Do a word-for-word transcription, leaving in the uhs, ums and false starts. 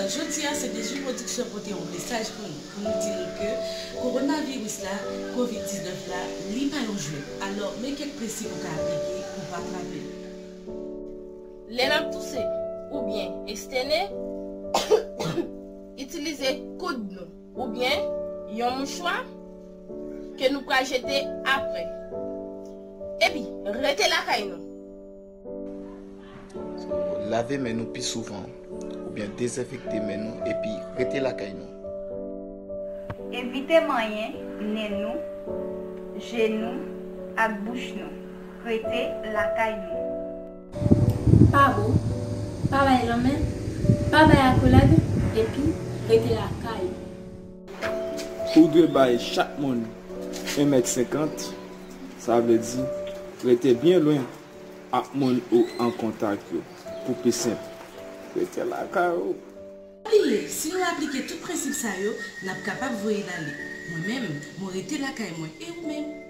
Jodi a, C D J Production pote yon mesaj pou nou, pou nou di nou ke kowonaviris la, kovid diznèf la, li pa yon jwèt. Alò, men kèk prensip ou ka aplike pou pa trape l. Lè n ap touse oubyen estène, itilize koud nou oubyen yon mouchwa ke nou pral jete apre. Epi, rete lakay nou. Lave men nou pi souvan oubyen dezenfekte men nou epi rete lakay nou. Evite manyen nen nou, je nou, ak bouch nou. Rete lakay nou. Pa bo, pa bay lanmen, pa bay akolad, epi rete lakay ou. Ou dwe bay chak moun en mèt senkant, sa vle di rete byen lwen ak moun ou an kontak yo. Pou pi senp, rete lakay ou. Pa bliye, si nou aplike tout prensip sa yo, n ap kapab voye l ale. Mwen menm, mwen rete lakay mwen, e ou menm?